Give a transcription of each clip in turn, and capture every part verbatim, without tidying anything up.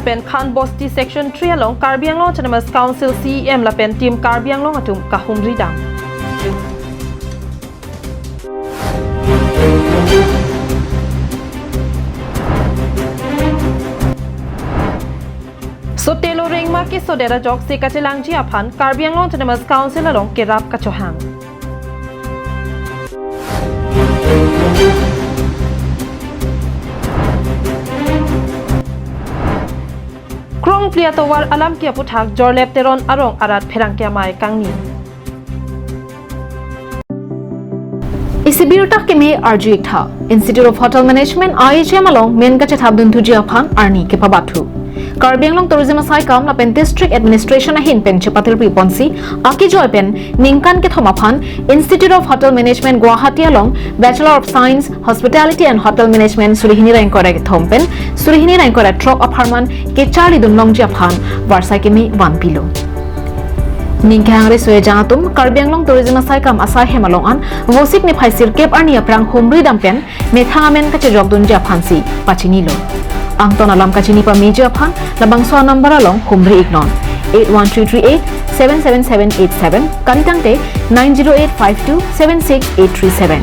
pen Khan Bosti Section three along Karbi Anglong Autonomous Council C E M lapen Team Karbi Anglong atum kahumri dam. Sotelo rengma kesodet ajoksi kachelangji aphan Karbi Anglong Autonomous Council along kerap kachohang. Krongpli atovar alam ke aputhak Jorlep Teron arong arat pherangke amei kangni. Isi birta kimi arju iktha, Institute of Hotel Management I H M along men kachethap dunthuji aphan arni kepabathu. Karbi Anglong Tourism asaikam lapen District Administration ahin pen chepatirpi ponsi akejoi pen ningkan kethom aphan Institute of Hotel Management Guwahati along Bachelor of Science Hospitality and Hotel Management suri hini ra ingkoi ra kethom pen suri hini ra ingkoi ra throk apharman kecharli dunlongji aphan varsai kimi vanpilo. Ning kehang riso-ejang atum Karbi Anglong Tourism asaikam asai hem along an Vosik niphai sirkep arni aphrang humri dam pen methang amen kachejok dunji aphansi pachinilo. Angton alam kachini pameji aphan labangso anumber along humri iknon, eight one three three eight seven seven seven eight seven, kali tangte nine zero eight five two seven six eight three seven.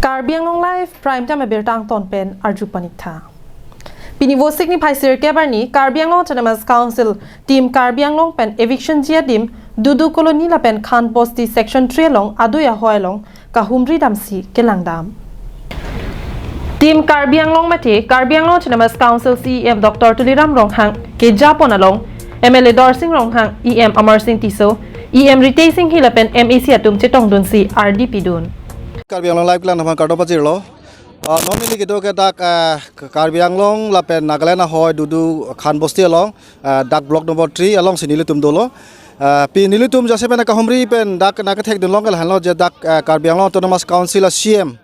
Karbi Anglong Live Prime Time abirta angton pen arju pon iktha. Pini Vosik niphai sirkep arni Karbi Anglong Autonomous Council Team Karbi Anglong pen eviction ji adim Dudu Colony lapen Khan Bosti Section three along adui ahoi along kahumri damsi kelang dam. Team Karbi Anglong mate Karbi Anglong Autonomous Council C E M Doctor Tuliram Ronghang keja pon along M L A Dorsing Ronghang, E M Amarsing Tisso, E M Ritesh Enghi lapen M A C atum chetongdunsi ardi pidun. Karbi Anglong Live kelang aphan kardom pajirlo. Ah, non neli kedo ke dak, ah, Karbi Anglong lapen Nagaland ahoi Dudu Khan Bosti along, ah, dak block number three alongsi nelitum dolo. Ah, pini nelitum jasemet kahumri pen dak nangkethek dunlong ke lahenlo je dak, ah, Karbi Anglong Autonomous Council a C E M,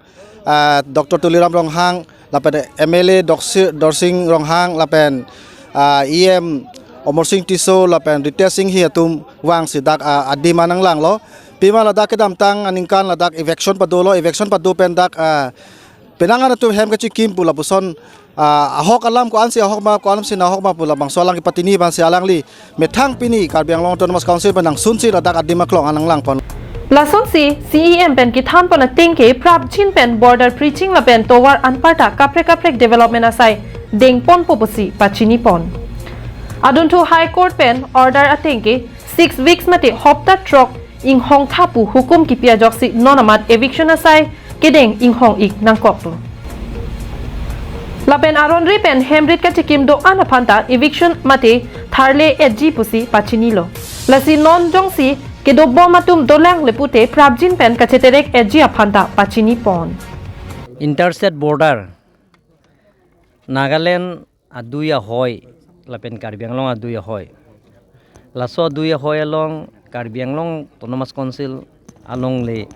ah, Doctor Tuliram Ronghang lapen M L A Doksi-, Dorsing Ronghang lapen, ah, E M Amarsing Tisso lapen Ritesh Enghi atum vangsi dak, ah, adim an nanglanglo. Pima ladak kedamtang aningkan ladak eviction padolo, eviction pado pen dak, ah, penang an atum hem kachikim pu lapuson, ah, ahok alam ko-ansi ahok ma, ko-ansi nahok ma pu labangso alang kepatini aphansi alangli methang pini Karbi Anglong Autonomous Council pen nangsunsi ladak adim aklong an nanglang pon. Lasonsi C E M pen kethan pon ateng ke prapjin pen border preaching lapen tovar anparta kaprek kaprek development asai deng ponpo pusi pachini pon. Adunthu High Court pen order ateng ke six weeks mate hopta throk inghong tha pu hukum kipi ajoksi non amat eviction asai kedeng inghong ik nangkoklo. Lapen aron ri pen hem rit kachikim do-an aphanta eviction mate tharle etji pusi pachinilo. Lasi non jongsi kedobom atum dolang le pute prapjin pen kacheterek etji aphanta pachini pon. Interstate border, Nagaland adui ahoi lapen Karbi Anglong adui ahoi. Laso adui ahoi along Karbi Anglong Autonomous Council alongle,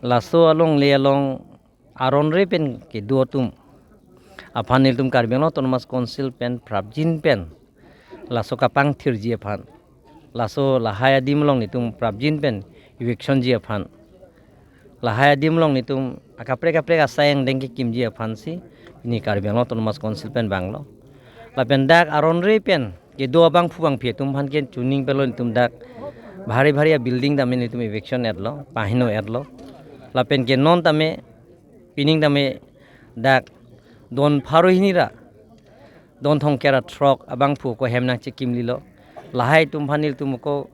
laso alongle along aron ri pen kedo atum aphan nelitum Karbi Anglong Autonomous Council pen prapjin pen laso kapangthirji aphan, laso lahai adim along nelitum prapjin pen eviction ji aphan, lahai adim along nelitum akaprek kaprek asai angdeng kekimji aphansi pini Karbi Anglong Autonomous Council pen vanglo. Lapen dak aron ri pen kedo abangphu bangphi atum aphan ke chuning pelo nelitum dak bhari bhari a building tame nelitum eviction etlo, pahino etlo. Lapen ke non tame, pining tame dak don pharo hini ra don thomkep ra throk abangphu ko hem nangchekimlilo. Lahai atum aphan nelitum ko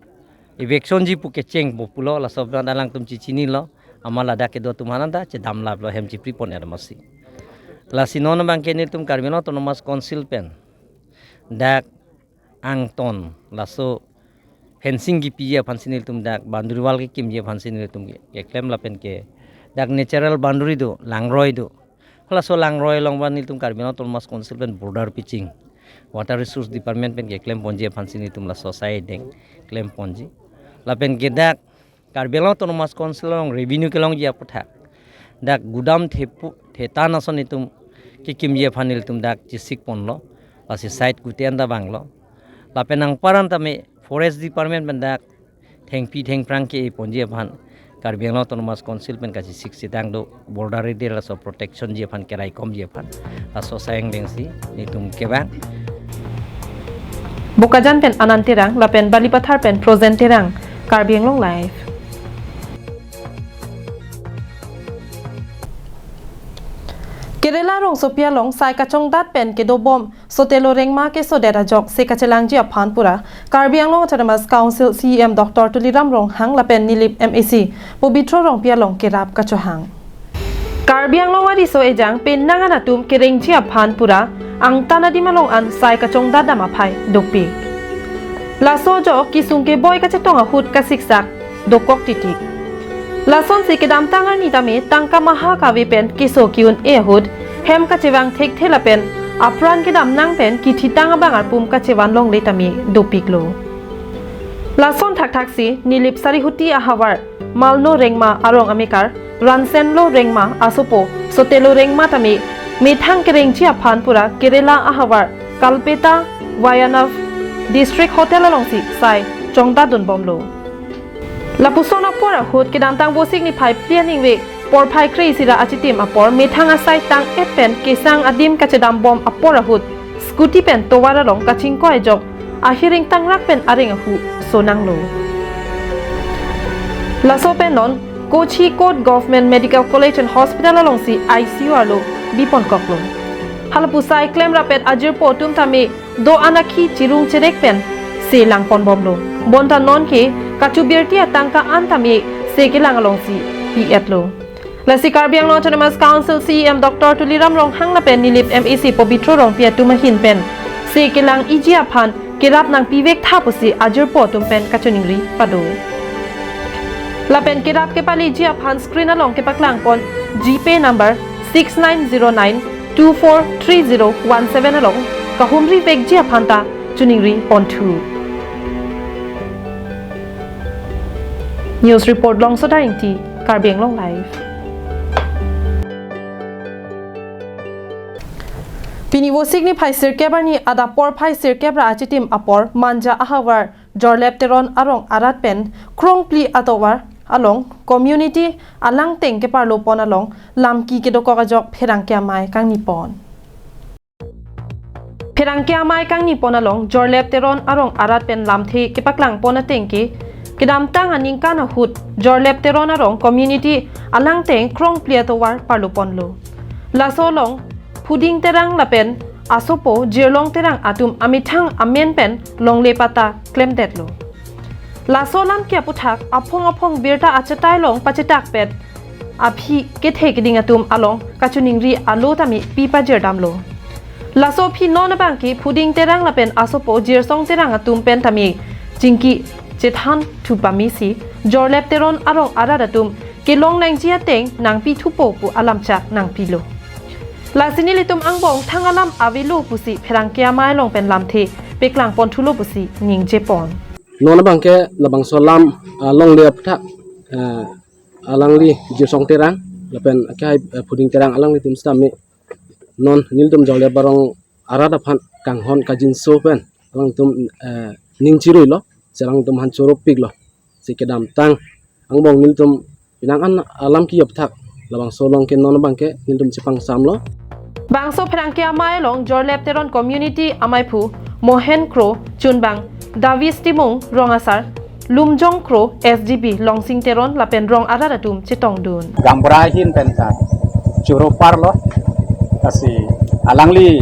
eviction ji pu kecheng bo pulo, laso aphan alangtum chechinilo, amat ladak kedo atum aphan anta chedam laplo, hem chipri pon er masi. Lasi non abang ke nelitum Karbi Anglong Autonomous Council pen dak angton laso fencing kipiji aphansi nelitum dak boundary wall kekimji aphansi nelitum ke, keklem lapen ke dak natural boundary do, langroi do. Halaso langroi along ba nelitum Karbi Anglong Autonomous Council pen border preaching, Water Resource Department pen keklem ponji aphansi nelitum laso asai deng klem ponji. Lapen ke dak Karbi Anglong Autonomous Council along revenue kelongji aputhak dak gudam thepu thetan ason nelitum kekimji aphan nelitum dak chesik ponlo. Lasi site kute anta vanglo. Lapen anparta tame Forest Department pen dak thengpi thengphrang ke-e ponji aphan Karbi Anglong Autonomous Council pen kachisik sidang do, border area laso protection ji aphan, keraikomji aphan. Laso asai angdengsi netum kevang. Bokajan pen Anand Terang lapen Balipathar pen Frozen Terang, Karbi Anglong Live. Kerala rongsopi along sai kachongdat pen kedobom Sotelo Rengma kesodet ajoksi kachelangji aphan pura Karbi Anglong Autonomous Council C E M Doctor Tuliram Ronghang lapen Nilip M A C Pobitro Rongpi along kerap kachohang. Karbi Anglong ariso ejang penang an atum kerengji aphan pura angtan adim along an sai kachongdat dam aphai dopik. Laso jo kesung keboi kachetong ahut kasiksak dokok titik. Lasonsi kedamtang arni tame tangka maha kave pen keso ke-un-e ahut hem kachevang thekthe lapen apran kedam nang pen kithitang abang arpum kachevan longle tame dopiklo. Lason thakthaksi Nilip Sarihuti ahavar Malno Rengma arong amekar Ransenlo Rengma asopo Sotelo Rengma tame methang kerengji aphan pura Kerala ahavar Kalpetta Wayanad District Hotel alongsi sai chongdat dunbomlo. Lapuson apor ahut kedamtang Vosik niphai phli aningve porphai kre-isi ra achitim apor methang asai tang-et pen kesang adim kachedambom apor ahut scooty pen tovar along kachingkoi ajok ahir ingtangrak pen areng ahu sonanglo. Laso pen non Kochi Court Government Medical College and Hospital alongsi I C U arlo biponkoklo. Halapu sai klem rapet ajirpo atum tame do-an akhi chirung cherek pen se langponbomlo. Bonta nonke kachubirti atangka an tame se kelang alongsi pi-etlo. Lasi Karbi Anglong Autonomous Council C E M Doctor Tuliram Ronghang lapen Nilip M A C Pobitro Rongpi atum ahin pen se kelang-iji aphan kerap nangpivektha pusi ajirpo atum pen kachiningri pado. Lapen kerap kepaleji aphan screen along kepaklangpon GPay number six nine zero nine two four three zero one seven along kahumrivekji aphan ta chiningripon thu. News report Longsota Ingti, Karbi Anglong Live. Pini Vosik niphai sirkep arni adap porphai sirkep ra achitim apor Manja ahavar Jorlep Teron arong arat pen krongpli atovar along community alangteng keparlopon along lamki kedokok ajok pherangke amei kangnipon. Pherangke amei kangnipon along Jorlep Teron arong arat pen lamthe kepaklangpon ateng ke kedamtang aningkan ahut Jorlep Teron arong community alangteng krongpli atovar parloponlo. Laso along Phuding Terang lapen asopo Jirlong Terang atum amethang amen pen longle patta klemdetlo. Laso alam ke aputhak aphong aphong birta achatai along pachetakpet aphi kethe keding atum along kachiningri alo tame pi pajirdamlo. Laso aphi non abangke Phuding Terang lapen asopo Jirsong Terang atum pen tame chingki chethan thu pamesi Jorlep Teron arong arat atum kelong nangji ateng nangpithupo pu alamchak nangpilo. Lasi nelitum angbong thang alam avelo pusi pherangke amei along pen lamthe peklangpon thulo pusi ningjepon. Non abangke labangso alam, ah, longle aputhak, ah, alangli Jirsong Terang lapen akhai, ah, Phuding Terang alanglitum sitame non nelitum Jorlep arong arat aphan kanghon kajinso pen alangtum, eh, ning chiruilo, si alangtum aphan choropiklo. Si kedamtang angbong nelitum penang an alam ke-ap thak labangso along ke non abangke nelitum chepangsamlo. Bangso pherangke amei along Jorlep Teron community ameiphu Mohen Kro, chunbang Davis Timung, rong asar Lumjong Kro, S D B Longsing Teron lapen rong arat atum chetongdun. Gaonbura ahin pen ta choro parlo, lasi alangli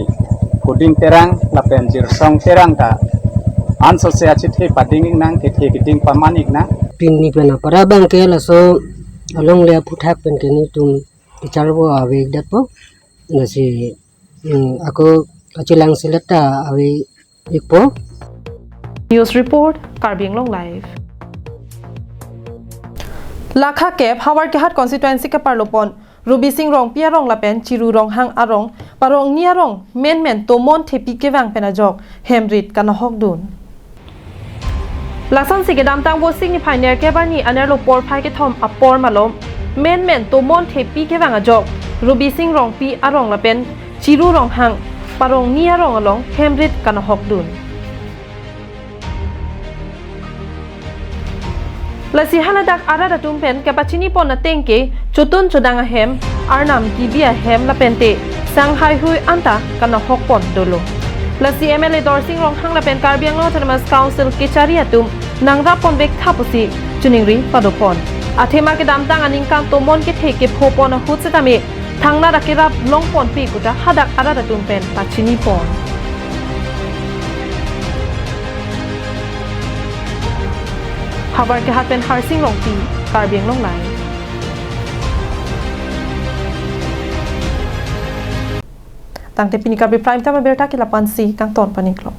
Phuding Terang lapen Jirsong Terang ta ansose achethe pading-ik nang, kethe keding paman-ik nang. Pini pen apara abangke laso alongle aputhak pen ke nelitum kecharvo ave-ik detpo, lasi, mm, ako kachelang selet ta ave-ikpo. News report, Karbi Anglong Live. Lakha kep Howraghat constituency keparlopon Rubi Sing Rongpi arong lapen Chiru Ronghang arong parong ni arong menmen tomon thepi kevang pen ajok hemrit kanahokdun. Lasonsi kedamtang Vosik niphai nerkep arni anerlo porphai kethom apor malom menmen tomon thepi kevang ajok Rubi Sing Rongpi arong lapen Chiru Ronghang parong ni arong along hemrit kanahokdun. Lasi haladak arat atum pen kepachini pon ateng ke chotun chodang ahem, arnam kibi ahem lapente sanghaihui anta kanahok pon dolo. Lasi M L A Dorsing Ronghang lapen Karbi Anglong Autonomous Council kechari atum nangrap pon vek tha pusi choningri pado pon. Athema kedamtang aningkan tomon kethe kepho pon ahut setame thangnat akerap long ponpe pu ta hadak arat atum pen pachini pon. Howraghat pen Harsing Rongpi, Karbi Anglong Live. Tangte pini Karbi Prime Time abirta ke lapu-ansi, kangton paniklo.